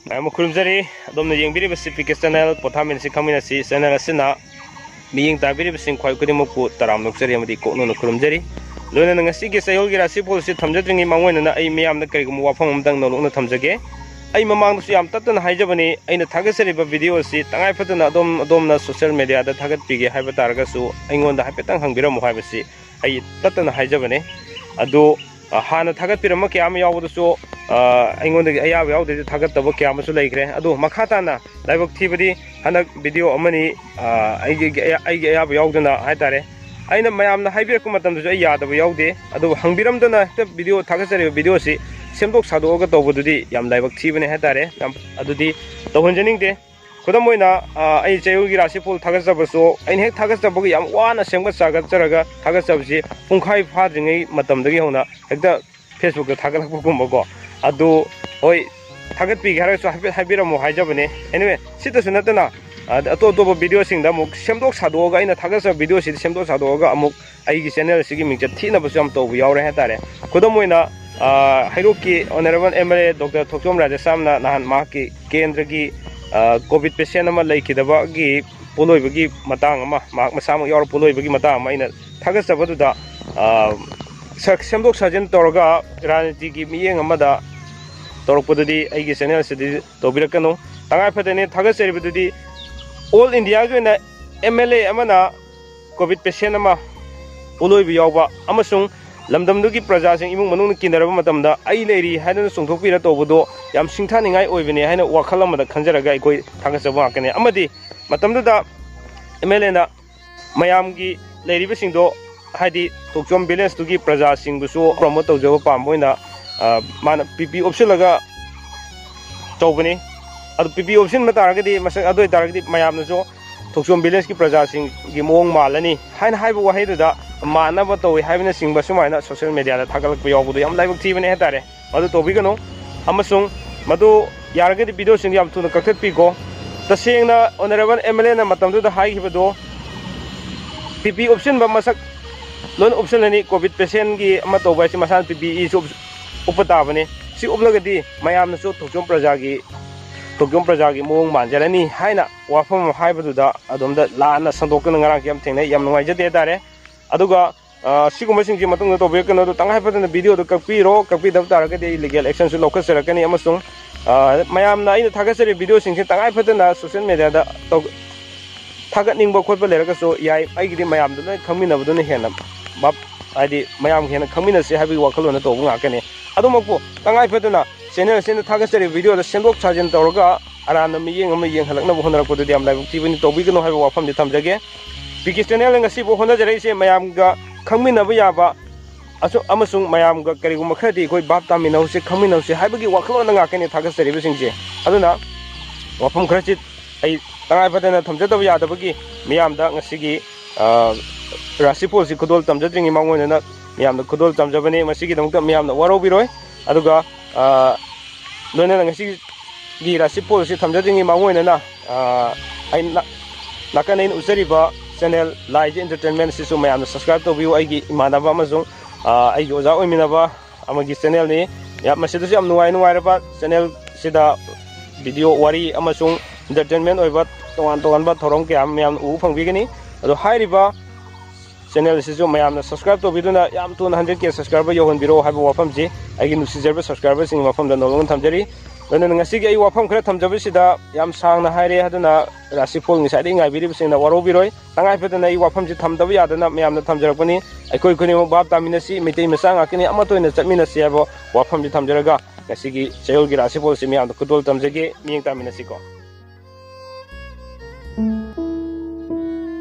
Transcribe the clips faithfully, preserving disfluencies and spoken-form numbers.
ꯃꯌꯥꯝ ꯑꯃ ꯈꯨꯔꯨꯝꯖꯔꯤ꯫ ꯑꯗꯣꯝꯅ ꯌꯦꯡꯕꯤꯔꯤꯕꯁꯤ ꯄꯤ ꯀꯦ ꯆꯦꯅꯦꯜ, ꯄꯣꯊꯥꯃꯤꯟꯅꯁꯤ ꯈꯪꯃꯤꯟꯅꯁꯤ ꯆꯦꯅꯦꯜ ꯑꯁꯤꯅ ꯃꯤꯠꯌꯦꯡ ꯇꯥꯕꯤꯔꯤꯕꯁꯤꯡ ꯈ꯭ꯋꯥꯏ ꯈꯨꯗꯤꯡꯃꯛꯄꯨ ꯇꯔꯥꯝꯅ ꯑꯣꯛꯆꯔꯤ ꯑꯃꯗꯤ ꯀꯣꯛꯅꯅ ꯈꯨꯔꯨꯝꯖꯔꯤ꯫ ꯂꯣꯏꯅꯅ ꯉꯁꯤꯒꯤ ꯆꯌꯣꯜꯒꯤ ꯔꯥꯁꯤꯐꯣꯜ ꯑꯁꯤ ꯊꯝꯖꯗ꯭ꯔꯤꯉꯩ ꯃꯥꯡꯑꯣꯏꯅꯅ ꯑꯩ ꯃꯤꯌꯥꯝꯗ ꯀꯔꯤꯒꯨꯝꯕ ꯋꯥꯐꯝ ꯑꯃꯇꯪ ꯅꯧꯂꯣꯛꯅ ꯊꯝꯖꯒꯦ꯫ ꯑꯩ ꯃꯃꯥꯡꯗꯁꯨ ꯌꯥꯝ ꯇꯠꯇꯅ ꯍꯥꯏꯖꯕꯅꯤ, ꯑꯩꯅ ꯊꯥꯒꯠꯆꯔꯤꯕ ꯚꯤꯗꯤꯑꯣ ꯑꯁꯤ ꯇꯉꯥꯏ ꯐꯗꯅ ꯑꯗꯣꯝ ꯑꯗꯣꯝꯅ ꯁꯣꯁꯤꯌꯦꯜ ꯃꯦꯗꯤꯌꯥꯗ ꯊꯥꯒꯠꯄꯤꯒꯦ ꯍꯥꯏꯕ ꯇꯥꯔꯒꯁꯨ ꯑꯩꯉꯣꯟꯗ ꯍꯥꯏꯐꯦꯠꯇꯪ ꯍꯪꯕꯤꯔꯝꯃꯨ ꯍꯥꯏꯕꯁꯤ ꯑꯩ ꯇꯠꯇꯅ ꯍꯥꯏꯖꯕꯅꯤ꯫ ꯑꯗꯨ ꯑ, ꯍꯥꯟꯅ ꯊꯥꯒꯠꯄꯤꯔꯝꯕ ꯀꯌꯥ ꯑꯃ ꯌꯥꯎꯕꯗꯁꯨ, ꯑ, ꯑꯩꯉꯣꯟꯗꯒꯤ ꯑꯌꯥꯕ ꯌꯥꯎꯗꯦ, ꯊꯥꯒꯠꯇꯕ ꯀꯌꯥ ꯑꯃꯁꯨ ꯂꯩꯈ꯭ꯔꯦ꯫ ꯑꯗꯨ ꯃꯈꯥ ꯇꯥꯅ ꯂꯥꯏꯕꯛ ꯊꯤꯕꯗꯤ ꯍꯟꯗꯛ ꯚꯤꯗꯤꯑꯣ ꯑꯃꯅꯤ, ꯑ, ꯑꯩꯒꯤ, ꯑꯩꯒꯤ ꯑꯌꯥꯕ ꯌꯥꯎꯗꯅ ꯍꯥꯏꯇꯥꯔꯦ, ꯑꯩꯅ ꯃꯌꯥꯝꯅ ꯍꯥꯏꯕꯤꯔꯛꯄ ꯃꯇꯝꯗꯁꯨ ꯑꯩ ꯌꯥꯗꯕ ꯌꯥꯎꯗꯦ꯫ ꯑꯗꯨꯕꯨ ꯍꯪꯕꯤꯔꯝꯗꯅ ꯍꯦꯛꯇ ꯚꯤꯗꯤꯑꯣ ꯊꯥꯒꯠꯆꯔꯤꯕ ꯚꯤꯗꯤꯑꯣꯁꯤ ꯁꯦꯝꯗꯣꯛ ꯁꯥꯗꯣꯛꯑꯒ ꯇꯧꯕꯗꯨꯗꯤ ꯌꯥꯝ ꯂꯥꯏꯕꯛ ꯊꯤꯕꯅꯦ ꯍꯥꯏꯇꯥꯔꯦ꯫ ꯌꯥꯝ, ꯑꯗꯨꯗꯤ ꯇꯧꯍꯟꯖꯅꯤꯡꯗꯦ꯫ ꯈꯨꯗꯝ ꯑꯣꯏꯅ, ꯑ, ꯑꯩ ꯆꯌꯣꯜꯒꯤ ꯔꯥꯁꯤꯐꯣꯜ ꯊꯥꯒꯠꯆꯕꯁꯨ ꯑꯩꯅ ꯍꯦꯛ ꯊꯥꯒꯠꯆꯕꯒ ꯌꯥꯝ ꯋꯥꯅ ꯁꯦꯝꯒꯠ ꯁꯥꯒꯠꯆꯔꯒ ꯊꯥꯒꯠꯆꯕꯁꯤ ꯄꯨꯡꯈꯥꯏ ꯐꯥꯗ꯭ꯔꯤꯉꯩ ꯃꯇꯝꯗꯒꯤ ꯍꯧꯅ ꯍꯦꯛꯇ ꯐꯦꯁꯕꯨꯛꯇ ꯊꯥꯒꯠꯂꯛꯄꯒꯨꯝꯕꯀꯣ꯫ ꯑꯗꯨ ꯍꯣꯏ, ꯊꯥꯒꯠꯄꯤꯒꯦ ꯍꯥꯏꯔꯒꯁꯨ ꯍꯥꯏꯐꯦꯠ ꯍꯥꯏꯕꯤꯔꯝꯃꯨ ꯍꯥꯏꯖꯕꯅꯦ꯫ Anyway, ꯁꯤꯇꯁꯨ ꯅꯠꯇꯅ, ꯑ, ꯑꯇꯣꯞ ꯑꯇꯣꯞꯄ ꯚꯤꯗꯤꯑꯣꯁꯤꯡꯗ ꯑꯃꯨꯛ ꯁꯦꯝꯗꯣꯛ ꯁꯥꯗꯣꯛꯑꯒ, ꯑꯩꯅ ꯊꯥꯒꯠꯆꯕ ꯚꯤꯗꯤꯑꯣꯁꯤꯗꯤ ꯁꯦꯝꯗꯣꯛ ꯁꯥꯗꯣꯛꯑꯒ ꯑꯃꯨꯛ ꯑꯩꯒꯤ ꯆꯦꯅꯦꯜꯁꯤꯒꯤ ꯃꯤꯡꯆꯠ ꯊꯤꯅꯕꯁꯨ ꯌꯥꯝ ꯇꯧꯕ ꯌꯥꯎꯔꯦ ꯍꯥꯏꯇꯥꯔꯦ꯫ ꯈꯨꯗꯝ ꯑꯣꯏꯅ, ꯑ, ꯍꯩꯔꯣꯛꯀꯤ honourable M L A doctor Thokchom ꯔꯥꯙꯦꯁ꯭ꯌꯥꯝꯅ ꯅꯍꯥꯟ ꯃꯍꯥꯛꯀꯤ ꯀꯦꯟꯗ꯭ꯔꯒꯤ, ꯑ, ꯀꯣꯚꯤꯗ ꯄꯦꯁꯦꯟ ꯑꯃ ꯂꯩꯈꯤꯗꯕꯒꯤ ꯄꯣꯠꯂꯣꯏꯕꯒꯤ ꯃꯇꯥꯡ ꯑꯃ, ꯃꯍꯥꯛ ꯃꯁꯥꯃꯛ ꯌꯥꯎꯔ ꯄꯣꯠꯂꯣꯏꯕꯒꯤ ꯃꯇꯥꯡ ꯑꯃ ꯑꯩꯅ ꯊꯥꯒꯠꯆꯕꯗꯨꯗ, ꯑ, ꯁ-, ꯁꯦꯝꯗꯣꯛ ꯁꯥꯖꯤꯟ ꯇꯧꯔꯒ ꯔꯥꯖꯅꯤꯇꯤꯒꯤ ꯃꯤꯠꯌꯦꯡ ꯑꯃꯗ ꯇꯧꯔꯛꯄꯗꯨꯗꯤ ꯑꯩꯒꯤ ꯆꯦꯅꯦꯜꯁꯤꯗꯤ ꯇꯧꯕꯤꯔꯛꯀꯅꯨ꯫ ꯇꯉꯥꯏ ꯐꯗꯅ ꯊꯥꯒꯠꯆꯔꯤꯕꯗꯨꯗꯤ ꯑꯣꯜ ꯏꯟꯗꯤꯌꯥꯒꯤ ꯑꯣꯏꯅ ꯑꯦꯝ ꯑꯦꯜ ꯑꯦ ꯑꯃꯅ ꯀꯣꯚꯤꯗ ꯄꯦꯁꯦꯟ ꯑꯃ ꯄꯣꯠꯂꯣꯏꯕ ꯌꯥꯎꯕ ꯑꯃꯁꯨꯡ ꯂꯝꯗꯝꯗꯨꯒꯤ ꯄ꯭ꯔꯖꯥꯁꯤꯡ ꯏꯃꯨꯡ ꯃꯅꯨꯡꯅ ꯀꯤꯅꯔꯕ ꯃꯇꯝꯗ ꯑꯩ ꯂꯩꯔꯤ ꯍꯥꯏꯗꯨꯅ ꯆꯣꯡꯊꯣꯛꯄꯤꯔ ꯇꯧꯕꯗꯣ ꯌꯥꯝ ꯁꯤꯡꯊꯥꯅꯤꯡꯉꯥꯏ ꯑꯣꯏꯕꯅꯦ ꯍꯥꯏꯅ ꯋꯥꯈꯜ ꯑꯃꯗ ꯈꯟꯖꯔꯒ ꯑꯩꯈꯣꯏ ꯊꯥꯒꯠꯆꯕ ꯉꯥꯛꯇꯅꯤ꯫ ꯑꯃꯗꯤ ꯃꯇꯝꯗꯨꯗ ꯑꯦꯝ ꯑꯦꯜ ꯑꯦꯅ ꯃꯌꯥꯝꯒꯤ ꯂꯩꯔꯤꯕꯁꯤꯡꯗꯣ, ꯍꯥꯏꯗꯤ ꯊꯣꯛꯆꯣꯝ ꯚꯤꯂꯦꯖꯇꯨꯒꯤ ꯄ꯭ꯔꯖꯥꯁꯤꯡꯕꯨꯁꯨ ꯄ꯭ꯔꯣꯃꯣꯠ ꯇꯧꯖꯕ ꯄꯥꯝꯕ ꯑꯣꯏꯅ, ꯑ, ꯃꯥꯅ ꯄꯤ ꯄꯤ ꯎꯞꯁꯤꯜꯂꯒ ꯇꯧꯕꯅꯤ꯫ ꯑꯗꯨ ꯄꯤ ꯄꯤ ꯎꯞꯁꯤꯟꯕ ꯇꯥꯔꯒꯗꯤ, ꯃꯁꯛ ꯑꯗꯨ ꯑꯣꯏꯇꯥꯔꯒꯗꯤ ꯃꯌꯥꯝꯅꯁꯨ ꯊꯣꯛꯆꯣꯝ ꯚꯤꯂꯦꯖꯀꯤ ꯄ꯭ꯔꯖꯥꯁꯤꯡꯒꯤ ꯃꯑꯣꯡ ꯃꯥꯜꯂꯅꯤ ꯍꯥꯏꯅ ꯍꯥꯏꯕ ꯋꯥꯍꯩꯗꯨꯗ ꯃꯥꯟꯅꯕ ꯇꯧꯏ ꯍꯥꯏꯕꯅꯆꯤꯡꯕ ꯁꯨꯃꯥꯏꯅ ꯁꯣꯁꯤꯌꯦꯜ ꯃꯦꯗꯤꯌꯥꯗ ꯊꯥꯒꯠꯂꯛꯄ ꯌꯥꯎꯕꯗꯣ ꯌꯥꯝ ꯂꯥꯏꯕꯛ ꯊꯤꯕꯅꯦ ꯍꯥꯏꯇꯥꯔꯦ꯫ ꯃꯗꯨ ꯇꯧꯕꯤꯒꯅꯨ꯫ ꯑꯃꯁꯨꯡ ꯃꯗꯨ ꯌꯥꯔꯒꯗꯤ ꯚꯤꯗꯤꯑꯣꯁꯤꯡꯗꯣ ꯌꯥꯝ ꯊꯨꯅ ꯀꯛꯊꯠꯄꯤꯀꯣ꯫ ꯇꯁꯦꯡꯅ ꯑꯣꯅꯔꯦꯕꯜ ꯑꯦꯝ ꯑꯦꯜ ꯑꯦꯅ ꯃꯇꯝꯗꯨꯗ ꯍꯥꯏꯈꯤꯕꯗꯣ, ꯄꯤ ꯄꯤ ꯎꯞꯁꯤꯟꯕ ꯃꯁꯛ ꯂꯣꯏꯅ ꯎꯞꯁꯤꯜꯂꯅꯤ꯫ ꯀꯣꯚꯤꯗ ꯄꯦꯁꯦꯟꯒꯤ ꯑꯃ ꯇꯧꯕ ꯍꯥꯏꯁꯦ ꯃꯁꯥꯅ ꯄꯤ ꯄꯤ ꯏꯁꯨ ꯎꯞ-, ꯎꯞꯄ ꯇꯥꯕꯅꯤ꯫ ꯁꯤ ꯎꯞꯂꯒꯗꯤ ꯃꯌꯥꯝꯅꯁꯨ ꯊꯣꯛꯆꯣꯝ ꯄ꯭ꯔꯖꯥꯒꯤ ꯇꯣꯀꯤꯌꯣꯝ ꯄ꯭ꯔꯖꯥꯒꯤ ꯃꯑꯣꯡ ꯃꯥꯟꯖꯔꯅꯤ ꯍꯥꯏꯅ ꯋꯥꯐꯝ ꯑꯃ ꯍꯥꯏꯕꯗꯨꯗ ꯑꯗꯣꯝꯗ ꯂꯥꯟꯅ ꯁꯟꯗꯣꯛꯇꯨꯅ ꯉꯔꯥꯡꯁꯦ ꯌꯥꯝ ꯊꯦꯡꯅꯩ꯫ ꯌꯥꯝ ꯅꯨꯡꯉꯥꯏꯖꯗꯦ ꯍꯥꯏꯇꯥꯔꯦ꯫ ꯑꯗꯨꯒ ꯑ, ꯁꯤꯒꯨꯝꯕꯁꯤꯡꯁꯤ ꯃꯇꯨꯡꯗ ꯇꯧꯕꯤꯔꯛꯀꯅꯨ꯫ ꯑꯗꯨ ꯇꯉꯥꯏ ꯐꯗꯅ ꯚꯤꯗꯤꯑꯣꯗꯨ ꯀꯛꯄꯤꯔꯣ, ꯀꯛꯄꯤꯗꯕ ꯇꯥꯔꯒꯗꯤ ꯑꯩ ꯂꯤꯒꯦꯜ ꯑꯦꯛꯁꯟꯁꯨ ꯂꯧꯈꯠꯆꯔꯛꯀꯅꯤ꯫ ꯑꯃꯁꯨꯡ ꯑ, ꯃꯌꯥꯝꯅ ꯑꯩꯅ ꯊꯥꯒꯠꯆꯔꯤꯕ ꯚꯤꯗꯤꯑꯣꯁꯤꯡꯁꯤ ꯇꯉꯥꯏ ꯐꯗꯅ ꯁꯣꯁꯤꯌꯦꯜ ꯃꯦꯗꯤꯌꯥꯗ ꯇꯧ-, ꯊꯥꯒꯠꯅꯤꯡꯕ ꯈꯣꯠꯄ ꯂꯩꯔꯒꯁꯨ ꯌꯥꯏ, ꯑꯩꯒꯤꯗꯤ ꯃꯌꯥꯝꯗ ꯂꯣꯏ ꯈꯪꯃꯤꯟꯅꯕꯗꯨꯅ ꯍꯦꯟꯅ ꯚꯥꯞ-, ꯍꯥꯏꯗꯤ ꯃꯌꯥꯝ ꯍꯦꯟꯅ ꯈꯪꯃꯤꯟꯅꯁꯤ ꯍꯥꯏꯕꯒꯤ ꯋꯥꯈꯜꯂꯣꯟꯗ ꯇꯧꯕ ꯉꯥꯛꯇꯅꯤ꯫ ꯑꯗꯨꯃꯛꯄꯨ ꯇꯉꯥꯏ ꯐꯗꯅ ꯆꯦꯅꯦꯜ ꯑꯁꯤꯅ ꯊꯥꯒꯠꯆꯔꯤꯕ ꯚꯤꯗꯤꯑꯣꯗ ꯁꯦꯝꯗꯣꯛ ꯁꯥꯖꯤꯟ ꯇꯧꯔꯒ ꯑꯔꯥꯟꯕ ꯃꯤꯠꯌꯦꯡ ꯑꯃ ꯌꯦꯡꯍꯜꯂꯛꯅꯕ ꯍꯣꯠꯅꯔꯛꯄꯗꯨꯗꯤ ꯌꯥꯝ ꯂꯥꯏꯕꯛ ꯊꯤꯕꯅꯤ, ꯇꯧꯕꯤꯒꯅꯨ ꯍꯥꯏꯕ ꯋꯥꯐꯝꯗꯤ ꯊꯝꯖꯒꯦ꯫ ꯄꯤ ꯀꯦ ꯆꯦꯅꯦꯜꯅ ꯉꯁꯤꯐꯥꯎ ꯍꯣꯠꯅꯖꯔꯛꯏꯁꯦ ꯃꯌꯥꯝꯒ ꯈꯪꯃꯤꯟꯅꯕ ꯌꯥꯕ ꯑꯁꯨ-, ꯑꯃꯁꯨꯡ ꯃꯌꯥꯝꯒ ꯀꯔꯤꯒꯨꯝꯕ ꯈꯔꯗꯤ ꯑꯩꯈꯣꯏ ꯚꯥꯞ ꯇꯥꯃꯤꯟꯅꯍꯧꯁꯤ, ꯈꯪꯃꯤꯟꯅꯍꯧꯁꯤ ꯍꯥꯏꯕꯒꯤ ꯋꯥꯈꯜꯂꯣꯟꯗ ꯉꯥꯛꯇꯅꯤ ꯊꯥꯒꯠꯆꯔꯤꯕꯁꯤꯡꯁꯦ꯫ ꯑꯗꯨꯅ ꯋꯥꯐꯝ ꯈꯔꯁꯤ ꯑꯩ ꯇꯉꯥꯏ ꯐꯗꯅ ꯊꯝꯖꯗꯕ ꯌꯥꯗꯕꯒꯤ ꯃꯤꯌꯥꯝꯗ ꯉꯁꯤꯒꯤ, ꯑ, ꯔꯥꯁꯤꯐꯣꯜꯁꯤ ꯈꯨꯗꯣꯜ ꯇꯝꯖꯗ꯭ꯔꯤꯉꯩ ꯃꯥꯡꯑꯣꯏꯅꯅ ꯃꯤꯌꯥꯝꯗ ꯈꯨꯗꯣꯜ ꯇꯝꯖꯕꯅꯤ꯫ ꯃꯁꯤꯒꯤꯗꯃꯛꯇ ꯃꯤꯌꯥꯝꯅ ꯋꯥꯔꯧꯕꯤꯔꯣꯏ꯫ ꯑꯗꯨꯒ, ꯑ, ꯂꯣꯏꯅꯅ ꯉꯁꯤꯒꯤ ꯔꯥꯁꯤꯐꯣꯜ ꯑꯁꯤ ꯊꯝꯖꯗ꯭ꯔꯤꯉꯩ ꯃꯥꯡꯑꯣꯏꯅꯅ, ꯑ, ꯑꯩ ꯅ-, ꯅꯥꯀꯟ ꯑꯩꯅ ꯎꯠꯆꯔꯤꯕ ꯆꯦꯅꯦꯜ ꯂꯥꯏꯖ ꯑꯦꯟꯇꯔꯇꯦꯟꯃꯦꯟꯁꯤꯁꯨ ꯃꯌꯥꯝꯅ ꯁꯕꯁꯀ꯭ꯔꯥꯏꯕ ꯇꯧꯕꯤꯌꯨ꯫ ꯑꯩꯒꯤ ꯏꯃꯥꯟꯅꯕ ꯑꯃꯁꯨꯡ, ꯑ, ꯑꯩꯒꯤ ꯑꯣꯖꯥ ꯑꯣꯏꯃꯤꯟꯅꯕ ꯑꯃꯒꯤ ꯆꯦꯅꯦꯜꯅꯤ꯫ ꯌꯥꯝ, ꯃꯁꯤꯗꯁꯨ ꯌꯥꯝ ꯅꯨꯡꯉꯥꯏ ꯅꯨꯡꯉꯥꯏꯔꯕ ꯆꯦꯅꯦꯜꯁꯤꯗ ꯚꯤꯗꯤꯑꯣ, ꯋꯥꯔꯤ ꯑꯃꯁꯨꯡ ꯏꯟꯇꯔꯇꯦꯟꯃꯦꯟ ꯑꯣꯏꯕ ꯇꯣꯉꯥꯟ ꯇꯣꯉꯥꯟꯕ ꯊꯧꯔꯝ ꯀꯌꯥ ꯑꯃ ꯃꯌꯥꯝ ꯎꯕ ꯐꯪꯕꯤꯒꯅꯤ꯫ ꯑꯗꯣ ꯍꯥꯏꯔꯤꯕ ꯆꯦꯅꯦꯜ ꯑꯁꯤꯁꯨ ꯃꯌꯥꯝꯅ ꯁꯕꯁꯀ꯭ꯔꯥꯏꯕ ꯇꯧꯕꯤꯗꯨꯅ ꯌꯥꯝ ꯊꯨꯅ ꯍꯟꯗ꯭ꯔꯦꯠ ꯀꯦ ꯁꯕꯁꯀ꯭ꯔꯥꯏꯕꯔ ꯌꯧꯍꯟꯕꯤꯔꯛꯑꯣ ꯍꯥꯏꯕ ꯋꯥꯐꯝꯁꯤ ꯑꯩꯒꯤ ꯅꯨꯡꯁꯤꯖꯔꯕ ꯁꯕꯁꯀ꯭ꯔꯥꯏꯕꯔꯁꯤꯡꯒꯤ ꯃꯐꯝꯗ ꯅꯣꯂꯨꯛꯅ ꯊꯝꯖꯔꯤ꯫ ꯑꯗꯨꯅ ꯉꯁꯤꯒꯤ ꯑꯩ ꯋꯥꯐꯝ ꯈꯔ ꯊꯝꯖꯕꯁꯤꯗ ꯌꯥꯝ ꯁꯥꯡꯅ ꯍꯥꯏꯔꯦ, ꯑꯗꯨꯅ ꯔꯥꯁꯤꯐꯣꯜ ꯉꯁꯥꯏꯗꯒꯤ ꯉꯥꯏꯕꯤꯔꯤꯕꯁꯤꯡꯅ ꯋꯥꯔꯧꯕꯤꯔꯣꯏ꯫ ꯇꯉꯥꯏ ꯐꯗꯅ ꯑꯩ ꯋꯥꯐꯝꯁꯤ ꯊꯝꯗꯕ ꯌꯥꯗꯅ ꯃꯌꯥꯝꯅ ꯊꯝꯖꯔꯛꯄꯅꯤ꯫ ꯑꯩꯈꯣꯏ ꯈꯨꯗꯤꯡꯃꯛ ꯚꯥꯞ ꯇꯥꯃꯤꯟꯅꯁꯤ, ꯃꯩꯇꯩ ꯃꯆꯥ ꯉꯥꯛꯇꯅꯤ, ꯑꯃꯠꯇ ꯑꯣꯏꯅ ꯆꯠꯃꯤꯟꯅꯁꯤ ꯍꯥꯏꯕ ꯋꯥꯐꯝꯁꯤ ꯊꯝꯖꯔꯒ ꯉꯁꯤꯒꯤ ꯆꯌꯣꯜꯒꯤ ꯔꯥꯁꯤꯐꯣꯜꯁꯤ ꯃꯌꯥꯝꯗ ꯈꯨꯗꯣꯜ ꯇꯝꯖꯒꯦ꯫ ꯃꯤꯠꯌꯦꯡ ꯇꯥꯃꯤꯟꯅꯁꯤꯀꯣ꯫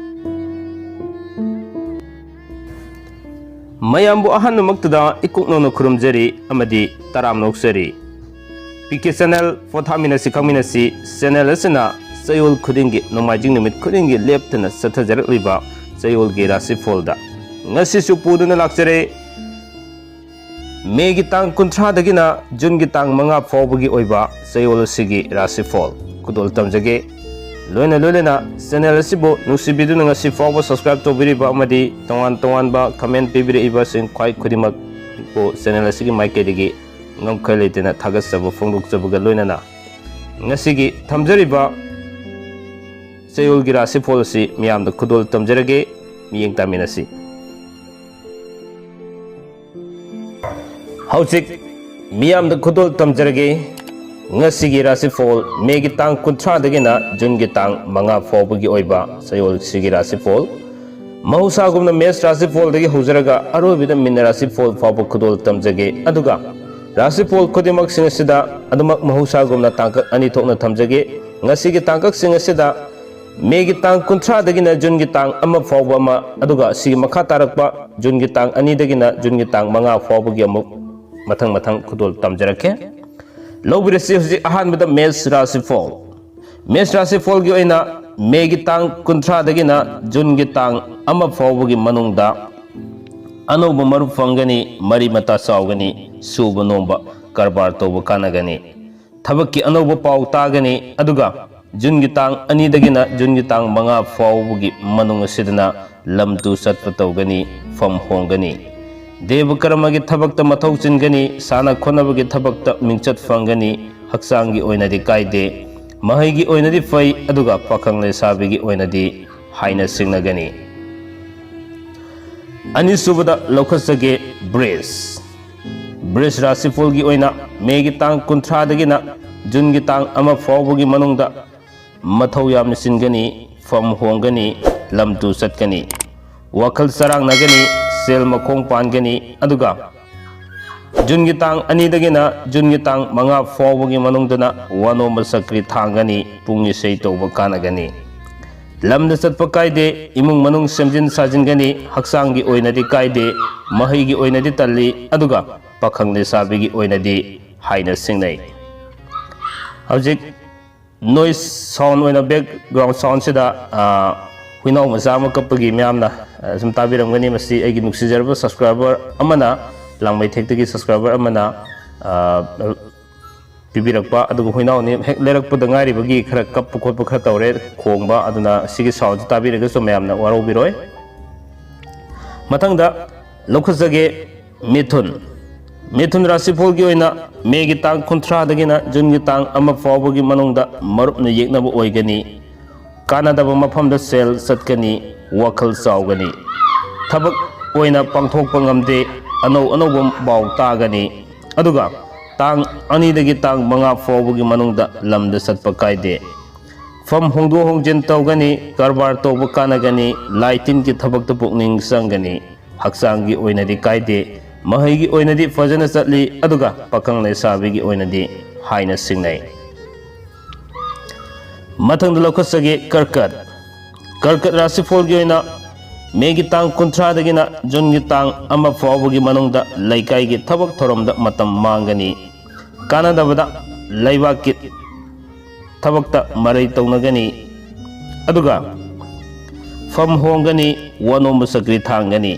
ꯃꯌꯥꯝꯕꯨ ꯑꯍꯥꯟꯕꯃꯛꯇꯗ ꯏꯀꯣꯛ ꯅꯧꯅ ꯈꯨꯔꯨꯝꯖꯔꯤ ꯑꯃꯗꯤ ꯇꯔꯥꯝꯅ ꯑꯣꯛꯆꯔꯤ꯫ ꯄꯤ ꯀꯦ ꯆꯦꯅꯦꯜ ꯄꯣꯊꯥꯃꯤꯟꯅꯁꯤ ꯈꯪꯃꯤꯟꯅꯁꯤ ꯆꯦꯅꯦꯜ ꯑꯁꯤꯅ ꯆꯌꯣꯜ ꯈꯨꯗꯤꯡꯒꯤ ꯅꯣꯡꯃꯥꯏꯖꯤꯡ ꯅꯨꯃꯤꯠ ꯈꯨꯗꯤꯡꯒꯤ ꯂꯦꯞꯇꯅ ꯆꯠꯊꯖꯔꯛꯂꯤꯕ ꯆꯌꯣꯜꯒꯤ ꯔꯥꯁꯤꯐꯣꯜꯗ ꯉꯁꯤꯁꯨ ꯄꯨꯗꯨꯅ ꯂꯥꯛꯆꯔꯦ꯫ ꯃꯦꯒꯤ ꯇꯥꯡ ꯀꯨꯟꯊ꯭ꯔꯥꯗꯒꯤꯅ ꯖꯨꯟꯒꯤ ꯇꯥꯡ ꯃꯉꯥ ꯐꯥꯎꯕꯒꯤ ꯑꯣꯏꯕ ꯆꯌꯣꯜ ꯑꯁꯤꯒꯤ ꯔꯥꯁꯤꯐꯣꯜ ꯈꯨꯗꯣꯜ ꯇꯝꯖꯒꯦ꯫ ꯂꯣꯏꯅ ꯂꯣꯏꯅꯅ ꯆꯦꯅꯦꯜ ꯑꯁꯤꯕꯨ ꯅꯨꯡꯁꯤꯕꯤꯗꯨꯅ ꯉꯁꯤ ꯐꯥꯎꯕ ꯁꯕꯁꯀ꯭ꯔꯥꯏꯕ ꯇꯧꯕꯤꯔꯤꯕ ꯑꯃꯗꯤ ꯇꯣꯉꯥꯟ ꯇꯣꯉꯥꯟꯕ ꯀꯃꯦꯟ ꯄꯤꯕꯤꯔꯛꯏꯕꯁꯤꯡ ꯈ꯭ꯋꯥꯏ ꯈꯨꯗꯤꯡꯃꯛꯄꯨ ꯆꯦꯅꯦꯜ ꯑꯁꯤꯒꯤ ꯃꯥꯏꯀꯩꯗꯒꯤ ꯉꯝꯈꯩ ꯂꯩꯇꯅ ꯊꯥꯒꯠꯆꯕ ꯐꯣꯡꯗꯣꯛꯆꯕꯒ ꯂꯣꯏꯅꯅ ꯉꯁꯤꯒꯤ ꯊꯝꯖꯔꯤꯕ ꯆꯌꯣꯜꯒꯤ ꯔꯥꯁꯤꯐꯣꯜ ꯑꯁꯤ ꯃꯤꯌꯥꯝꯗ ꯈꯨꯗꯣꯜ ꯇꯝꯖꯔꯒꯦ, ꯃꯤꯠꯌꯦꯡ ꯇꯥꯃꯤꯟꯅꯁꯤ꯫ ꯍꯧꯖꯤꯛ ꯃꯤꯌꯥꯝꯗ ꯈꯨꯗꯣꯜ ꯇꯝꯖꯔꯒꯦ꯫ ꯉꯁꯤꯒꯤ ꯔꯥꯁꯤꯐꯣꯜ, ꯃꯦꯒꯤ ꯇꯥꯡ ꯀꯨꯟꯊ꯭ꯔꯥꯗꯒꯤꯅ ꯖꯨꯟꯒꯤ ꯇꯥꯡ ꯃꯉꯥ ꯐꯥꯎꯕꯒꯤ ꯑꯣꯏꯕ ꯆꯌꯣꯜꯁꯤꯒꯤ ꯔꯥꯁꯤꯐꯣꯜ꯫ ꯃꯍꯧꯁꯥꯒꯨꯝꯅ ꯃꯦꯁ ꯔꯥꯁꯤꯐꯣꯜꯗꯒꯤ ꯍꯧꯖꯔꯒ ꯑꯔꯣꯏꯕꯗ ꯃꯤꯟ ꯔꯥꯁꯤꯐꯣꯜ ꯐꯥꯎꯕ ꯈꯨꯗꯣꯜ ꯇꯝꯖꯒꯦ꯫ ꯑꯗꯨꯒ ꯔꯥꯁꯤꯐꯣꯜ ꯈꯨꯗꯤꯡꯃꯛꯁꯤꯡ ꯑꯁꯤꯗ ꯑꯗꯨꯃꯛ ꯃꯍꯧꯁꯥꯒꯨꯝꯅ ꯇꯥꯡꯀꯛ ꯑꯅꯤ ꯊꯣꯛꯅ ꯊꯝꯖꯒꯦ꯫ ꯉꯁꯤꯒꯤ ꯇꯥꯡꯀꯛꯁꯤꯡ ꯑꯁꯤꯗ ꯃꯦꯒꯤ ꯇꯥꯡ ꯀꯨꯟꯊ꯭ꯔꯥꯗꯒꯤꯅ ꯖꯨꯟꯒꯤ ꯇꯥꯡ ꯑꯃ ꯐꯥꯎꯕ ꯑꯃ, ꯑꯗꯨꯒ ꯑꯁꯤꯒꯤ ꯃꯈꯥ ꯇꯥꯔꯛꯄ ꯖꯨꯟꯒꯤ ꯇꯥꯡ ꯑꯅꯤꯗꯒꯤꯅ ꯖꯨꯟꯒꯤ ꯇꯥꯡ ꯃꯉꯥ ꯐꯥꯎꯕꯒꯤ ꯑꯃꯨꯛ ꯃꯊꯪ ꯃꯊꯪ ꯈꯨꯗꯣꯜ ꯇꯝꯖꯔꯛꯀꯦ꯫ ꯂꯧꯕꯤꯔꯁꯤ ꯍꯧꯖꯤꯛ ꯑꯍꯥꯟꯕꯗ ꯃꯦꯁ ꯔꯥꯁꯤꯐꯣꯜ꯫ ꯃꯦꯁ ꯔꯥꯁꯤꯐꯣꯜꯒꯤ ꯑꯣꯏꯅ ꯃꯦꯒꯤ ꯇꯥꯡ ꯀꯨꯟꯊ꯭ꯔꯥꯗꯒꯤꯅ ꯖꯨꯟꯒꯤ ꯇꯥꯡ ꯑꯃ ꯐꯥꯎꯕꯒꯤ ꯃꯅꯨꯡꯗ ꯑꯅꯧꯕ ꯃꯔꯨꯞ ꯐꯪꯒꯅꯤ, ꯃꯔꯤ ꯃꯇꯥ ꯆꯥꯎꯒꯅꯤ, ꯁꯨꯕ ꯅꯣꯝꯕ ꯀꯔꯕꯥꯔ ꯇꯧꯕ ꯀꯥꯟꯅꯒꯅꯤ꯫ ꯊꯕꯛꯀꯤ ꯑꯅꯧꯕ ꯄꯥꯎ ꯇꯥꯒꯅꯤ, ꯑꯗꯨꯒ ꯖꯨꯟꯒꯤ ꯇꯥꯡ ꯑꯅꯤꯗꯒꯤꯅ ꯖꯨꯟꯒꯤ ꯇꯥꯡ ꯃꯉꯥ ꯐꯥꯎꯕꯒꯤ ꯃꯅꯨꯡ ꯑꯁꯤꯗꯅ ꯂꯝ ꯇꯨ ꯆꯠꯄ ꯇꯧꯒꯅꯤ, ꯐꯝ ꯍꯣꯡꯒꯅꯤ꯫ ꯗꯦꯕ ꯀꯔꯃꯒꯤ ꯊꯕꯛꯇ ꯃꯊꯧ ꯆꯤꯟꯒꯅꯤ, ꯁꯥꯟꯅ ꯈꯣꯠꯅꯕꯒꯤ ꯊꯕꯛꯇ ꯃꯤꯡꯆꯠ ꯐꯪꯒꯅꯤ, ꯍꯛꯆꯥꯡꯒꯤ ꯑꯣꯏꯅꯗꯤ ꯀꯥꯏꯗꯦ, ꯃꯍꯩꯒꯤ ꯑꯣꯏꯅꯗꯤ ꯐꯩ, ꯑꯗꯨꯒ ꯄꯥꯈꯪ ꯂꯩꯁꯥꯕꯤꯒꯤ ꯑꯣꯏꯅꯗꯤ ꯍꯥꯏꯅ ꯁꯤꯡꯅꯒꯅꯤ꯫ ꯑꯅꯤꯁꯨꯕꯗ ꯂꯧꯈꯠꯆꯒꯦ ꯕ꯭ꯔꯤꯖ꯫ ꯕ꯭ꯔꯤꯖ ꯔꯥꯁꯤꯐꯣꯜꯒꯤ ꯑꯣꯏꯅ ꯃꯦꯒꯤ ꯇꯥꯡ ꯀꯨꯟꯊ꯭ꯔꯥꯗꯒꯤꯅ ꯖꯨꯟꯒꯤ ꯇꯥꯡ ꯑꯃ ꯐꯥꯎꯕꯒꯤ ꯃꯅꯨꯡꯗ ꯃꯊꯧ ꯌꯥꯝꯅ ꯆꯤꯟꯒꯅꯤ, ꯐꯝ ꯍꯣꯡꯒꯅꯤ, ꯂꯝ ꯇꯨ ꯆꯠꯀꯅꯤ, ꯋꯥꯈꯜ ꯆꯔꯥꯡꯅꯒꯅꯤ, ꯁꯦꯜ ꯃꯈꯣꯡ ꯄꯥꯟꯒꯅꯤ, ꯑꯗꯨꯒ ꯖꯨꯟꯒꯤ ꯇꯥꯡ ꯑꯅꯤꯗꯒꯤꯅ ꯖꯨꯟꯒꯤ ꯇꯥꯡ ꯃꯉꯥ ꯐꯥꯎꯕꯒꯤ ꯃꯅꯨꯡꯗꯅ ꯋꯥꯅꯣꯝꯕ ꯆꯀ꯭ꯔꯤ ꯊꯥꯡꯒꯅꯤ, ꯄꯨꯡ ꯏꯁꯩ ꯇꯧꯕ ꯀꯥꯟꯅꯒꯅꯤ꯫ ꯂꯝꯗ ꯆꯠꯄ ꯀꯥꯏꯗꯦ, ꯏꯃꯨꯡ ꯃꯅꯨꯡ ꯁꯦꯝꯖꯤꯟ ꯁꯥꯖꯤꯟꯒꯅꯤ, ꯍꯛꯆꯥꯡꯒꯤ ꯑꯣꯏꯅꯗꯤ ꯀꯥꯏꯗꯦ, ꯃꯍꯩꯒꯤ ꯑꯣꯏꯅꯗꯤ ꯇꯜꯂꯤ, ꯑꯗꯨꯒ ꯄꯥꯈꯪ ꯂꯩꯁꯥꯕꯤꯒꯤ ꯑꯣꯏꯅꯗꯤ ꯍꯥꯏꯅ ꯁꯤꯡꯅꯩ꯫ ꯍꯧꯖꯤꯛ ꯅꯣꯏꯁ ꯁꯥꯎꯟ ꯑꯣꯏꯅ, ꯕꯦꯛꯒ꯭ꯔꯥꯎꯟ ꯁꯥꯎꯟꯁꯤꯗ, ꯑ, ꯍꯨꯏꯅꯥꯎ ꯃꯆꯥ ꯑꯃ ꯀꯞꯄꯒꯤ ꯃꯌꯥꯝꯅ, ꯑ, ꯁꯨꯝ ꯇꯥꯕꯤꯔꯝꯒꯅꯤ꯫ ꯃꯁꯤ ꯑꯩꯒꯤ ꯅꯨꯡꯁꯤꯖꯔꯕ ꯁꯕꯁꯀ꯭ꯔꯥꯏꯕꯔ ꯑꯃꯅ ꯂꯥꯡꯃꯩꯊꯦꯛꯇꯒꯤ ꯁꯕꯁꯀ꯭ꯔꯥꯏꯕꯔ ꯑꯃꯅ, ꯑ, ꯄꯤꯕꯤꯔꯛꯄ, ꯑꯗꯨꯒ ꯍꯨꯏꯅꯥꯎꯅꯤ ꯍꯦꯛ ꯂꯩꯔꯛꯄꯗ ꯉꯥꯏꯔꯤꯕꯒꯤ ꯈꯔ ꯀꯞꯄ ꯈꯣꯠꯄ ꯈꯔ ꯇꯧꯔꯦ, ꯈꯣꯡꯕ, ꯑꯗꯨꯅ ꯁꯤꯒꯤ ꯁꯥꯎꯟꯁꯤ ꯇꯥꯕꯤꯔꯒꯁꯨ ꯃꯌꯥꯝꯅ ꯋꯥꯔꯧꯕꯤꯔꯣꯏ꯫ ꯃꯊꯪꯗ ꯂꯧꯈꯠꯆꯒꯦ ꯃꯤꯊꯨꯟ꯫ ꯃꯤꯊꯨꯟ ꯔꯥꯁꯤꯐꯣꯜꯒꯤ ꯑꯣꯏꯅ ꯃꯦꯒꯤ ꯇꯥꯡ ꯀꯨꯟꯊ꯭ꯔꯥꯗꯒꯤꯅ ꯖꯨꯟꯒꯤ ꯇꯥꯡ ꯑꯃ ꯐꯥꯎꯕꯒꯤ ꯃꯅꯨꯡꯗ ꯃꯔꯨꯞꯅ ꯌꯦꯛꯅꯕ ꯑꯣꯏꯒꯅꯤ꯫ ꯀꯥꯟꯅꯗꯕ ꯃꯐꯝꯗ ꯁꯦꯜ ꯆꯠꯀꯅꯤ꯫ ꯋꯥꯈꯜ ꯆꯥꯎꯒꯅꯤ꯫ ꯊꯕꯛ ꯑꯣꯏꯅ ꯄꯥꯡꯊꯣꯛꯄ ꯉꯝꯗꯦ꯫ ꯑꯅꯧ ꯑꯅꯧꯕ ꯄꯥꯎ ꯇꯥꯒꯅꯤ꯫ ꯑꯗꯨꯒ ꯇꯥꯡ ꯑꯅꯤꯗꯒꯤ ꯇꯥꯡ ꯃꯉꯥ ꯐꯥꯎꯕꯒꯤ ꯃꯅꯨꯡꯗ ꯂꯝꯗ ꯆꯠꯄ ꯀꯥꯏꯗꯦ꯫ ꯐꯝ ꯍꯣꯡꯗꯣꯛ ꯍꯣꯡꯖꯤꯟ ꯇꯧꯒꯅꯤ꯫ ꯀꯔꯕꯥꯔ ꯇꯧꯕ ꯀꯥꯟꯅꯒꯅꯤ꯫ ꯂꯥꯏ ꯇꯤꯟꯒꯤ ꯊꯕꯛꯇ ꯄꯨꯛꯅꯤꯡ ꯆꯪꯒꯅꯤ꯫ ꯍꯛꯆꯥꯡꯒꯤ ꯑꯣꯏꯅꯗꯤ ꯀꯥꯏꯗꯦ꯫ ꯃꯍꯩꯒꯤ ꯑꯣꯏꯅꯗꯤ ꯐꯖꯅ ꯆꯠꯂꯤ꯫ ꯑꯗꯨꯒ ꯄꯥꯈꯪ ꯂꯩꯁꯥꯕꯤꯒꯤ ꯑꯣꯏꯅꯗꯤ ꯍꯥꯏꯅ ꯁꯤꯡꯅꯩ꯫ ꯃꯊꯪꯗ ꯂꯧꯈꯠꯆꯒꯦ ꯀꯔꯀꯠ꯫ ꯀꯔꯀꯠ ꯔꯥꯁꯤꯐꯣꯜꯒꯤ ꯑꯣꯏꯅ ꯃꯦꯒꯤ ꯇꯥꯡ ꯀꯨꯟꯊ꯭ꯔꯥꯗꯒꯤꯅ ꯖꯨꯟꯒꯤ ꯇꯥꯡ ꯑꯃ ꯐꯥꯎꯕꯒꯤ ꯃꯅꯨꯡꯗ ꯂꯩꯀꯥꯏꯒꯤ ꯊꯕꯛ ꯊꯧꯔꯝꯗ ꯃꯇꯝ ꯃꯥꯡꯒꯅꯤ꯫ ꯀꯥꯟꯅꯗꯕꯗ ꯂꯩꯕꯥꯛꯀꯤ ꯊꯕꯛꯇ ꯃꯔꯩ ꯇꯧꯅꯒꯅꯤ꯫ ꯑꯗꯨꯒ ꯐꯝ ꯍꯣꯡꯒꯅꯤ꯫ ꯋꯥ ꯅꯣꯝꯕ ꯆꯀ꯭ꯔꯤ ꯊꯥꯡꯒꯅꯤ꯫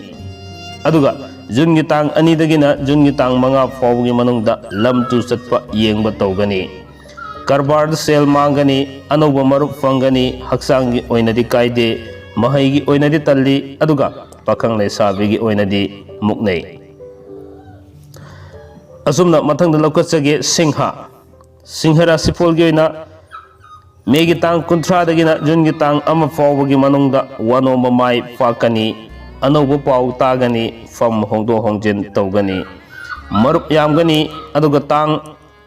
ꯑꯗꯨꯒ ꯖꯨꯟꯒꯤ ꯇꯥꯡ ꯑꯅꯤꯗꯒꯤꯅ ꯖꯨꯟꯒꯤ ꯇꯥꯡ ꯃꯉꯥ ꯐꯥꯎꯕꯒꯤ ꯃꯅꯨꯡꯗ ꯂꯝ ꯇꯨ ꯆꯠꯄ ꯌꯦꯡꯕ ꯇꯧꯒꯅꯤ꯫ ꯀꯔꯕꯥꯔꯗ ꯁꯦꯜ ꯃꯥꯡꯒꯅꯤ꯫ ꯑꯅꯧꯕ ꯃꯔꯨꯞ ꯐꯪꯒꯅꯤ꯫ ꯍꯛꯆꯥꯡꯒꯤ ꯑꯣꯏꯅꯗꯤ ꯀꯥꯏꯗꯦ꯫ ꯃꯍꯩꯒꯤ ꯑꯣꯏꯅꯗꯤ ꯇꯜꯂꯤ꯫ ꯑꯗꯨꯒ ꯄꯥꯈꯪ ꯂꯩꯁꯥꯕꯤꯒꯤ ꯑꯣꯏꯅꯗꯤ ꯃꯨꯛꯅꯩ꯫ ꯑꯁꯨꯝꯅ ꯃꯊꯪꯗ ꯂꯧꯈꯠꯆꯒꯦ ꯁꯤꯡꯍ꯫ ꯁꯤꯡꯍ ꯔꯥꯁꯤꯐꯣꯜꯒꯤ ꯑꯣꯏꯅ ꯃꯦꯒꯤ ꯇꯥꯡ ꯀꯨꯟꯊ꯭ꯔꯥꯗꯒꯤꯅ ꯖꯨꯟꯒꯤ ꯇꯥꯡ ꯑꯃ ꯐꯥꯎꯕꯒꯤ ꯃꯅꯨꯡꯗ ꯋꯥꯅꯣꯝꯕ ꯃꯥꯏ ꯄꯥꯛꯀꯅꯤ꯫ ꯑꯅꯧꯕ ꯄꯥꯎ ꯇꯥꯒꯅꯤ꯫ ꯐꯝ ꯍꯣꯡꯗꯣꯛ ꯍꯣꯡꯖꯤꯟ ꯇꯧꯒꯅꯤ꯫ ꯃꯔꯨꯞ ꯌꯥꯝꯒꯅꯤ꯫ ꯑꯗꯨꯒ ꯇꯥꯡ,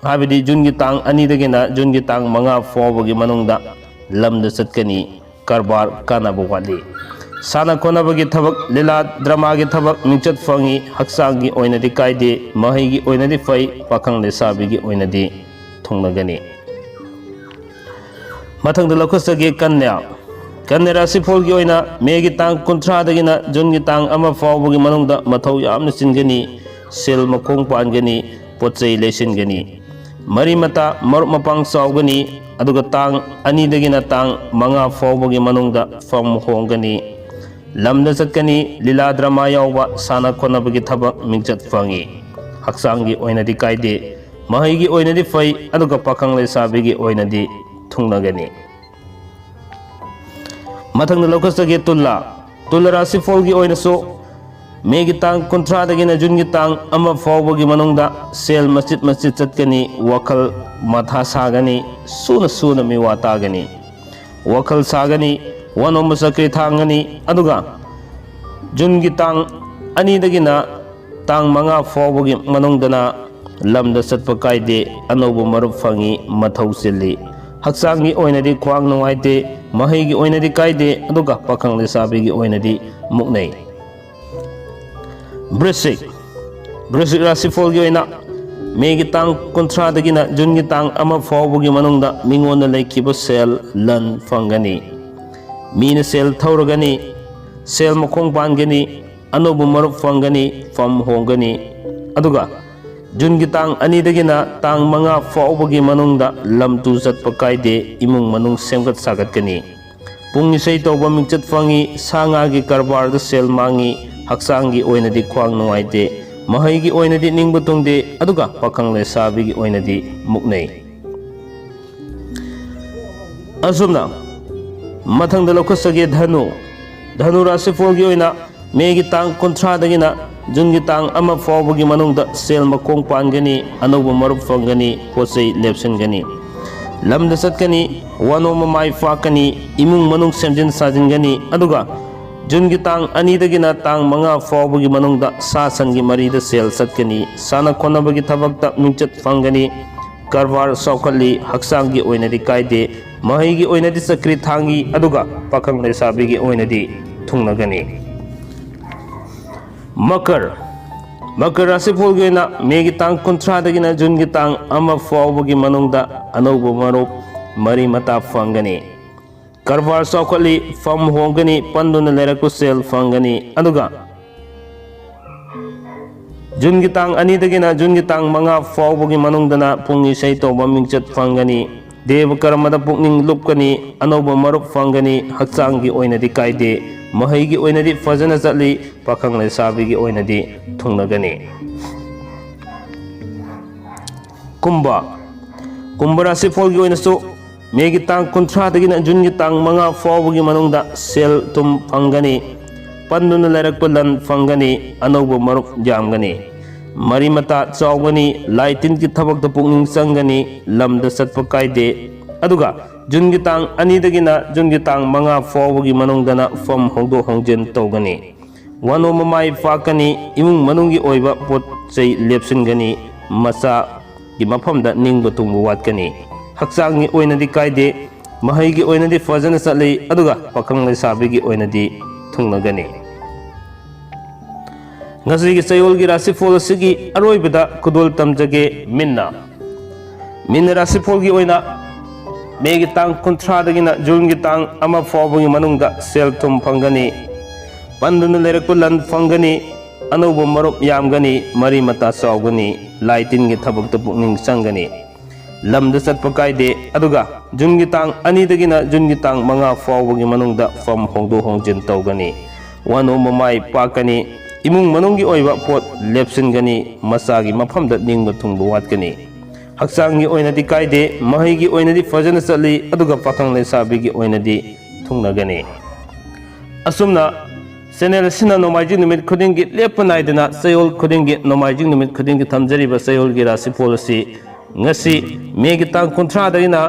ꯍꯥꯏꯕꯗꯤ ꯖꯨꯟꯒꯤ ꯇꯥꯡ ꯑꯅꯤꯗꯒꯤꯅ ꯖꯨꯟꯒꯤ ꯇꯥꯡ ꯃꯉꯥ ꯐꯥꯎꯕꯒꯤ ꯃꯅꯨꯡꯗ ꯂꯝꯗ ꯆꯠꯀꯅꯤ꯫ ꯀꯔꯕꯥꯔ ꯀꯥꯟꯅꯕ ꯋꯥꯠꯂꯤ꯫ ꯁꯥꯟꯅ ꯈꯣꯠꯅꯕꯒꯤ ꯊꯕꯛ, ꯂꯤꯂꯥ ꯗ꯭ꯔꯃꯥꯒꯤ ꯊꯕꯛ ꯃꯤꯡꯆꯠ ꯐꯪꯏ꯫ ꯍꯛꯆꯥꯡꯒꯤ ꯑꯣꯏꯅꯗꯤ ꯀꯥꯏꯗꯦ꯫ ꯃꯍꯩꯒꯤ ꯑꯣꯏꯅꯗꯤ ꯐꯩ꯫ ꯄꯥꯈꯪ ꯂꯩꯁꯥꯕꯤꯒꯤ ꯑꯣꯏꯅꯗꯤ ꯊꯨꯡꯅꯒꯅꯤ꯫ ꯃꯊꯪꯗ ꯂꯧꯈꯠꯆꯒꯦ ꯀꯟꯌꯥ꯫ ꯀꯟꯌꯥ ꯔꯥꯁꯤꯐꯣꯜꯒꯤ ꯑꯣꯏꯅ ꯃꯦꯒꯤ ꯇꯥꯡ ꯀꯨꯟꯊ꯭ꯔꯥꯗꯒꯤꯅ ꯖꯨꯟꯒꯤ ꯇꯥꯡ ꯑꯃ ꯐꯥꯎꯕꯒꯤ ꯃꯅꯨꯡꯗ ꯃꯊꯧ ꯌꯥꯝꯅ ꯆꯤꯟꯒꯅꯤ꯫ ꯁꯦꯜ ꯃꯈꯣꯡ ꯄꯥꯟꯒꯅꯤ꯫ ꯄꯣꯠ ꯆꯩ ꯂꯩꯁꯤꯟꯒꯅꯤ꯫ ꯃꯔꯤ ꯃꯇꯥ ꯃꯔꯨꯞ ꯃꯄꯥꯡ ꯆꯥꯎꯒꯅꯤ꯫ ꯑꯗꯨꯒ ꯇꯥꯡ ꯑꯅꯤꯗꯒꯤꯅ ꯇꯥꯡ ꯃꯉꯥ ꯐꯥꯎꯕꯒꯤ ꯃꯅꯨꯡꯗ ꯐꯝ ꯍꯣꯡꯒꯅꯤ꯫ ꯂꯝꯗ ꯆꯠꯀꯅꯤ꯫ ꯂꯤꯂꯥ ꯗ꯭ꯔꯃꯥ ꯌꯥꯎꯕ ꯁꯥꯟꯅ ꯈꯣꯠꯅꯕꯒꯤ ꯊꯕꯛ ꯃꯤꯡꯆꯠ ꯐꯪꯏ꯫ ꯍꯛꯆꯥꯡꯒꯤ ꯑꯣꯏꯅꯗꯤ ꯀꯥꯏꯗꯦ꯫ ꯃꯍꯩꯒꯤ ꯑꯣꯏꯅꯗꯤ ꯐꯩ꯫ ꯑꯗꯨꯒ ꯄꯥꯈꯪ ꯂꯩꯁꯥꯕꯤꯒꯤ ꯑꯣꯏꯅꯗꯤ ꯊꯨꯡꯅꯒꯅꯤ꯫ ꯃꯊꯪꯗ ꯂꯧꯈꯠꯆꯒꯦ ꯇꯨꯂꯥ꯫ ꯇꯨꯂꯥ ꯔꯥꯁꯤꯐꯣꯜꯒꯤ ꯑꯣꯏꯅꯁꯨ ꯃꯦꯒꯤ ꯇꯥꯡ ꯀꯨꯟꯊ꯭ꯔꯥꯗꯒꯤꯅ ꯖꯨꯟꯒꯤ ꯇꯥꯡ ꯑꯃ ꯐꯥꯎꯕꯒꯤ ꯃꯅꯨꯡꯗ ꯁꯦꯜ ꯃꯆꯤꯠ ꯃꯆꯤꯠ ꯆꯠꯀꯅꯤ, ꯋꯥꯈꯜ ꯃꯊꯥ ꯁꯥꯒꯅꯤ, ꯁꯨꯅ ꯁꯨꯅ ꯃꯤꯋꯥ ꯇꯥꯒꯅꯤ꯫ ꯋꯥꯈꯜ ꯁꯥꯒꯅꯤ, ꯋꯥꯅꯣꯝꯕ ꯆꯀ꯭ꯔꯤ ꯊꯥꯡꯒꯅꯤ꯫ ꯑꯗꯨꯒ ꯖꯨꯟꯒꯤ ꯇꯥꯡ ꯑꯅꯤꯗꯒꯤꯅ ꯇꯥꯡ ꯃꯉꯥ ꯐꯥꯎꯕꯒꯤ ꯃꯅꯨꯡꯗꯅ ꯂꯝꯗ ꯆꯠꯄ ꯀꯥꯏꯗꯦ, ꯑꯅꯧꯕ ꯃꯔꯨꯞ ꯐꯪꯉꯤ, ꯃꯊꯧ ꯆꯤꯜꯂꯤ꯫ ꯍꯛꯆꯥꯡꯒꯤ ꯑꯣꯏꯅꯗꯤ ꯈ꯭ꯋꯥꯡ ꯅꯨꯡꯉꯥꯏꯇꯦ, ꯃꯍꯩꯒꯤ ꯑꯣꯏꯅꯗꯤ ꯀꯥꯏꯗꯦ, ꯑꯗꯨꯒ ꯄꯥꯈꯪ ꯂꯩꯁꯥꯕꯤꯒꯤ ꯑꯣꯏꯅꯗꯤ ꯃꯨꯛꯅꯩ꯫ ꯕ꯭ꯔꯤꯁꯤꯛ, ꯕ꯭ꯔꯤꯁꯤꯛ ꯔꯥꯁꯤꯐꯣꯜꯒꯤ ꯑꯣꯏꯅ ꯃꯦꯒꯤ ꯇꯥꯡ ꯀꯨꯟꯊ꯭ꯔꯥꯗꯒꯤꯅ ꯖꯨꯟꯒꯤ ꯇꯥꯡ ꯑꯃ ꯐꯥꯎꯕꯒꯤ ꯃꯅꯨꯡꯗ ꯃꯤꯉꯣꯟꯗ ꯂꯩꯈꯤꯕ ꯁꯦꯜ ꯂꯟ ꯐꯪꯒꯅꯤ꯫ ꯃꯤꯅ ꯁꯦꯜ ꯊꯧꯔꯒꯅꯤ, ꯁꯦꯜ ꯃꯈꯣꯡ ꯄꯥꯟꯒꯅꯤ, ꯑꯅꯧꯕ ꯃꯔꯨꯞ ꯐꯪꯒꯅꯤ, ꯐꯝ ꯍꯣꯡꯒꯅꯤ꯫ ꯑꯗꯨꯒ ꯖꯨꯟꯒꯤ ꯇꯥꯡ ꯑꯅꯤꯗꯒꯤꯅ ꯇꯥꯡ ꯃꯉꯥ ꯐꯥꯎꯕꯒꯤ ꯃꯅꯨꯡꯗ ꯂꯝ ꯇꯨ ꯆꯠꯄ ꯀꯥꯏꯗꯦ, ꯏꯃꯨꯡ ꯃꯅꯨꯡ ꯁꯦꯝꯒꯠ ꯁꯥꯒꯠꯀꯅꯤ꯫ ꯄꯨꯡ ꯏꯁꯩ ꯇꯧꯕ ꯃꯤꯡꯆꯠ ꯐꯪꯉꯤ, ꯁꯥ ꯉꯥꯒꯤ ꯀꯔꯕꯥꯔꯗ ꯁꯦꯜ ꯃꯥꯡꯉꯤ, ꯍꯛꯆꯥꯡꯒꯤ ꯑꯣꯏꯅꯗꯤ ꯈ꯭ꯋꯥꯡ ꯅꯨꯡꯉꯥꯏꯇꯦ, ꯃꯍꯩꯒꯤ ꯑꯣꯏꯅꯗꯤ ꯅꯤꯡꯕ ꯊꯨꯡꯗꯦ, ꯑꯗꯨꯒ ꯄꯥꯈꯪ ꯂꯩꯁꯥꯕꯤꯒꯤ ꯑꯣꯏꯅꯗꯤ ꯃꯨꯛꯅꯩ꯫ ꯑꯁꯨꯝꯅ ꯃꯊꯪꯗ ꯂꯧꯈꯠꯆꯒꯦ ꯙꯅꯨ꯫ ꯙꯅꯨ ꯔꯥꯁꯤꯐꯣꯜꯒꯤ ꯑꯣꯏꯅ ꯃꯦꯒꯤ ꯇꯥꯡ ꯀꯨꯟꯊ꯭ꯔꯥꯗꯒꯤꯅ ꯖꯨꯟꯒꯤ ꯇꯥꯡ ꯑꯃ ꯐꯥꯎꯕꯒꯤ ꯃꯅꯨꯡꯗ ꯁꯦꯜ ꯃꯈꯣꯡ ꯄꯥꯟꯒꯅꯤ, ꯑꯅꯧꯕ ꯃꯔꯨꯞ ꯐꯪꯒꯅꯤ, ꯄꯣꯠ ꯆꯩ ꯂꯦꯞꯁꯤꯟꯒꯅꯤ, ꯂꯝꯗ ꯆꯠꯀꯅꯤ, ꯋꯥꯅꯣꯝꯕ ꯃꯥꯏ ꯄꯥꯛꯀꯅꯤ, ꯏꯃꯨꯡ ꯃꯅꯨꯡ ꯁꯦꯝꯖꯤꯟ ꯁꯥꯖꯤꯟꯒꯅꯤ꯫ ꯑꯗꯨꯒ ꯖꯨꯟꯒꯤ ꯇꯥꯡ ꯑꯅꯤꯗꯒꯤꯅ ꯇꯥꯡ ꯃꯉꯥ ꯐꯥꯎꯕꯒꯤ ꯃꯅꯨꯡꯗ ꯁꯥ ꯁꯟꯒꯤ ꯃꯔꯤꯗ ꯁꯦꯜ ꯆꯠꯀꯅꯤ, ꯁꯥꯟꯅ ꯈꯣꯠꯅꯕꯒꯤ ꯊꯕꯛꯇ ꯃꯤꯡꯆꯠ ꯐꯪꯒꯅꯤ, ꯀꯔꯕꯥꯔ ꯆꯥꯎꯈꯠꯂꯤ, ꯍꯛꯆꯥꯡꯒꯤ ꯑꯣꯏꯅꯗꯤ ꯀꯥꯏꯗꯦ, ꯃꯍꯩꯒꯤ ꯑꯣꯏꯅꯗꯤ ꯆꯀ꯭ꯔꯤ ꯊꯥꯡꯉꯤ, ꯑꯗꯨꯒ ꯄꯥꯈꯪ ꯂꯩꯁꯥꯕꯤꯒꯤ ꯑꯣꯏꯅꯗꯤ ꯊꯨꯡꯅꯒꯅꯤ꯫ ꯃꯀꯔ, ꯃꯀꯔ ꯔꯥꯁꯤꯐꯣꯜꯒꯤ ꯑꯣꯏꯅ ꯃꯦꯒꯤ ꯇꯥꯡ ꯀꯨꯟꯊ꯭ꯔꯥꯗꯒꯤꯅ ꯖꯨꯟꯒꯤ ꯇꯥꯡ ꯑꯃ ꯐꯥꯎꯕꯒꯤ ꯃꯅꯨꯡꯗ ꯑꯅꯧꯕ ꯃꯔꯨꯞ ꯃꯔꯤ ꯃꯇꯥ ꯐꯪꯒꯅꯤ꯫ ꯀꯔꯕꯥꯔ ꯆꯥꯎꯈꯠꯂꯤ, ꯐꯝ ꯍꯣꯡꯒꯅꯤ, ꯄꯟꯗꯨꯅ ꯂꯩꯔꯛꯄ ꯁꯦꯜ ꯐꯪꯒꯅꯤ꯫ ꯑꯗꯨꯒ ꯖꯨꯟꯒꯤ ꯇꯥꯡ ꯑꯅꯤꯗꯒꯤꯅ ꯖꯨꯟꯒꯤ ꯇꯥꯡ ꯃꯉꯥ ꯐꯥꯎꯕꯒꯤ ꯃꯅꯨꯡꯗꯅ ꯄꯨꯡ ꯏꯁꯩ ꯇꯧꯕ ꯃꯤꯡꯆꯠ ꯐꯪꯒꯅꯤ꯫ ꯗꯦꯕ ꯀꯔꯃꯗ ꯄꯨꯛꯅꯤꯡ ꯂꯨꯞꯀꯅꯤ, ꯑꯅꯧꯕ ꯃꯔꯨꯞ ꯐꯪꯒꯅꯤ, ꯍꯛꯆꯥꯡꯒꯤ ꯑꯣꯏꯅꯗꯤ ꯀꯥꯏꯗꯦ, ꯃꯍꯩꯒꯤ ꯑꯣꯏꯅꯗꯤ ꯐꯖꯅ ꯆꯠꯂꯤ, ꯄꯥꯈꯪ ꯂꯩꯁꯥꯕꯤꯒꯤ ꯑꯣꯏꯅꯗꯤ ꯊꯨꯡꯅꯒꯅꯤ꯫ ꯀꯨꯝꯚ, ꯀꯨꯝꯚ ꯔꯥꯁꯤꯐꯣꯜꯒꯤ ꯑꯣꯏꯅꯁꯨ ꯃꯦꯒꯤ ꯇꯥꯡ ꯀꯨꯟꯊ꯭ꯔꯥꯗꯒꯤꯅ ꯖꯨꯟꯒꯤ ꯇꯥꯡ ꯃꯉꯥ ꯐꯥꯎꯕꯒꯤ ꯃꯅꯨꯡꯗ ꯁꯦꯜ ꯊꯨꯝ ꯐꯪꯒꯅꯤ꯫ ꯄꯟꯗꯨꯅ ꯂꯩꯔꯛꯄ ꯂꯟ ꯐꯪꯒꯅꯤ, ꯑꯅꯧꯕ ꯃꯔꯨꯞ ꯌꯥꯝꯒꯅꯤ, ꯃꯔꯤ ꯃꯇꯥ ꯆꯥꯎꯒꯅꯤ, ꯂꯥꯏ ꯇꯤꯟꯒꯤ ꯊꯕꯛꯇ ꯄꯨꯛꯅꯤꯡ ꯆꯪꯒꯅꯤ, ꯂꯝꯗ ꯆꯠꯄ ꯀꯥꯏꯗꯦ꯫ ꯑꯗꯨꯒ ꯖꯨꯟꯒꯤ ꯇꯥꯡ ꯑꯅꯤꯗꯒꯤꯅ ꯖꯨꯟꯒꯤ ꯇꯥꯡ ꯃꯉꯥ ꯐꯥꯎꯕꯒꯤ ꯃꯅꯨꯡꯗꯅ ꯐꯝ ꯍꯣꯡꯗꯣꯛ ꯍꯣꯡꯖꯤꯟ ꯇꯧꯒꯅꯤ꯫ ꯋꯥꯅꯣꯝꯕ ꯃꯥꯏ ꯄꯥꯛꯀꯅꯤ, ꯏꯃꯨꯡ ꯃꯅꯨꯡꯒꯤ ꯑꯣꯏꯕ ꯄꯣꯠ ꯆꯩ ꯂꯦꯞꯁꯤꯟꯒꯅꯤ, ꯃꯆꯥꯒꯤ ꯃꯐꯝꯗ ꯅꯤꯡꯕ ꯊꯨꯡꯕ ꯋꯥꯠꯀꯅꯤ꯫ ꯍꯛꯆꯥꯡꯒꯤ ꯑꯣꯏꯅꯗꯤ ꯀꯥꯏꯗꯦ, ꯃꯍꯩꯒꯤ ꯑꯣꯏꯅꯗꯤ ꯐꯖꯅ ꯆꯠꯂꯤ, ꯑꯗꯨꯒ ꯄꯥꯈꯪ ꯂꯩꯁꯥꯕꯤꯒꯤ ꯑꯣꯏꯅꯗꯤ ꯊꯨꯡꯅꯒꯅꯤ꯫ ꯉꯁꯤꯒꯤ ꯆꯌꯣꯜꯒꯤ ꯔꯥꯁꯤꯐꯣꯜ ꯑꯁꯤꯒꯤ ꯑꯔꯣꯏꯕꯗ ꯈꯨꯗꯣꯜ ꯇꯝꯖꯒꯦ꯫ ꯃꯤꯟꯅ ꯃꯤꯟꯅ ꯔꯥꯁꯤꯐꯣꯜꯒꯤ ꯑꯣꯏꯅ ꯃꯦꯒꯤ ꯇꯥꯡ ꯀꯨꯟꯊ꯭ꯔꯥꯗꯒꯤꯅ ꯖꯨꯟꯒꯤ ꯇꯥꯡ ꯑꯃ ꯐꯥꯎꯕꯒꯤ ꯃꯅꯨꯡꯗ ꯁꯦꯜ ꯊꯨꯝ ꯐꯪꯒꯅꯤ, ꯄꯟꯗꯨꯅ ꯂꯩꯔꯛꯄ ꯂꯟ ꯐꯪꯒꯅꯤ, ꯑꯅꯧꯕ ꯃꯔꯨꯞ ꯌꯥꯝꯒꯅꯤ, ꯃꯔꯤ ꯃꯇꯥ ꯆꯥꯎꯒꯅꯤ, ꯂꯥꯏ ꯇꯤꯟꯒꯤ ꯊꯕꯛꯇ ꯄꯨꯛꯅꯤꯡ ꯆꯪꯒꯅꯤ, ꯂꯝꯗ ꯆꯠꯄ ꯀꯥꯏꯗꯦ꯫ ꯑꯗꯨꯒ ꯖꯨꯟꯒꯤ ꯇꯥꯡ ꯑꯅꯤꯗꯒꯤꯅ ꯖꯨꯟꯒꯤ ꯇꯥꯡ ꯃꯉꯥ ꯐꯥꯎꯕꯒꯤ ꯃꯅꯨꯡꯗ ꯐꯝ ꯍꯣꯡꯗꯣꯛ ꯍꯣꯡꯖꯤꯟ ꯇꯧꯒꯅꯤ꯫ ꯋꯥꯅꯣꯝꯕ ꯃꯥꯏ ꯄꯥꯛꯀꯅꯤ, ꯏꯃꯨꯡ ꯃꯅꯨꯡꯒꯤ ꯑꯣꯏꯕ ꯄꯣꯠ ꯂꯦꯞꯁꯤꯟꯒꯅꯤ, ꯃꯆꯥꯒꯤ ꯃꯐꯝꯗ ꯅꯤꯡꯕ ꯊꯨꯡꯕ ꯋꯥꯠꯀꯅꯤ꯫ ꯍꯛꯆꯥꯡꯒꯤ ꯑꯣꯏꯅꯗꯤ ꯀꯥꯏꯗꯦ, ꯃꯍꯩꯒꯤ ꯑꯣꯏꯅꯗꯤ ꯐꯖꯅ ꯆꯠꯂꯤ, ꯑꯗꯨꯒ ꯄꯥꯈꯪ ꯂꯩꯁꯥꯕꯤꯒꯤ ꯑꯣꯏꯅꯗꯤ ꯊꯨꯡꯅꯒꯅꯤ꯫ ꯑꯁꯨꯝꯅ ꯆꯦꯅꯦꯜ ꯑꯁꯤꯅ ꯅꯣꯡꯃꯥꯏꯖꯤꯡ ꯅꯨꯃꯤꯠ ꯈꯨꯗꯤꯡꯒꯤ ꯂꯦꯞꯄ ꯅꯥꯏꯗꯅ ꯆꯌꯣꯜ ꯈꯨꯗꯤꯡꯒꯤ ꯅꯣꯡꯃꯥꯏꯖꯤꯡ ꯅꯨꯃꯤꯠ ꯈꯨꯗꯤꯡꯒꯤ ꯊꯝꯖꯔꯤꯕ ꯆꯌꯣꯜꯒꯤ ꯔꯥꯁꯤꯐꯣꯜ ꯑꯁꯤ ꯉꯁꯤ ꯃꯦꯒꯤ ꯇꯥꯡ ꯀꯨꯟꯊ꯭ꯔꯥꯗꯒꯤꯅ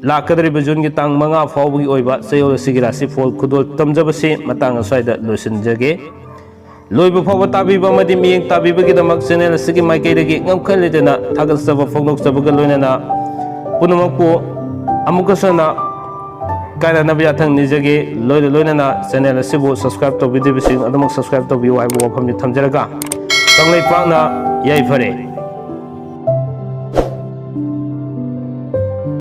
ꯂꯥꯛꯀꯗꯧꯔꯤꯕ ꯖꯨꯟꯒꯤ ꯇꯥꯡ ꯃꯉꯥ ꯐꯥꯎꯕꯒꯤ ꯑꯣꯏꯕ ꯆꯌꯣꯜ ꯑꯁꯤꯒꯤ ꯔꯥꯁꯤꯐꯣꯜ ꯈꯨꯗꯣꯜ ꯇꯝꯖꯕꯁꯤ ꯃꯇꯥꯡ ꯑꯁ꯭ꯋꯥꯏꯗ ꯂꯣꯏꯁꯤꯟꯖꯒꯦ꯫ ꯂꯣꯏꯕ ꯐꯥꯎꯕ ꯇꯥꯕꯤꯕ ꯑꯃꯗꯤ ꯃꯤꯠꯌꯦꯡ ꯇꯥꯕꯤꯕꯒꯤꯗꯃꯛ ꯆꯦꯅꯦꯜ ꯑꯁꯤꯒꯤ ꯃꯥꯏꯀꯩꯗꯒꯤ ꯉꯝꯈꯩ ꯂꯩꯇꯅ ꯊꯥꯒꯠꯆꯕ ꯐꯣꯡꯗꯣꯛꯆꯕꯒ ꯂꯣꯏꯅꯅ ꯄꯨꯝꯅꯃꯛꯄꯨ ꯑꯃꯨꯛꯀꯁꯨ ꯍꯟꯅ ꯀꯥꯏꯅꯅꯕ ꯌꯥꯊꯪ ꯅꯤꯖꯒꯦ꯫ ꯂꯣꯏꯅ ꯂꯣꯏꯅꯅ ꯆꯦꯅꯦꯜ ꯑꯁꯤꯕꯨ ꯁꯕꯁꯀ꯭ꯔꯥꯏꯕ ꯇꯧꯕꯤꯗ꯭ꯔꯤꯕꯁꯤꯡ ꯑꯗꯨꯃꯛ ꯁꯕꯁꯀ꯭ꯔꯥꯏꯕ ꯇꯧꯕꯤꯌꯨ ꯍꯥꯏꯕ ꯋꯥꯐꯝꯅꯤ ꯊꯝꯖꯔꯒ ꯀꯪꯂꯩꯄꯥꯛꯅ ꯌꯥꯏꯐꯔꯦ꯫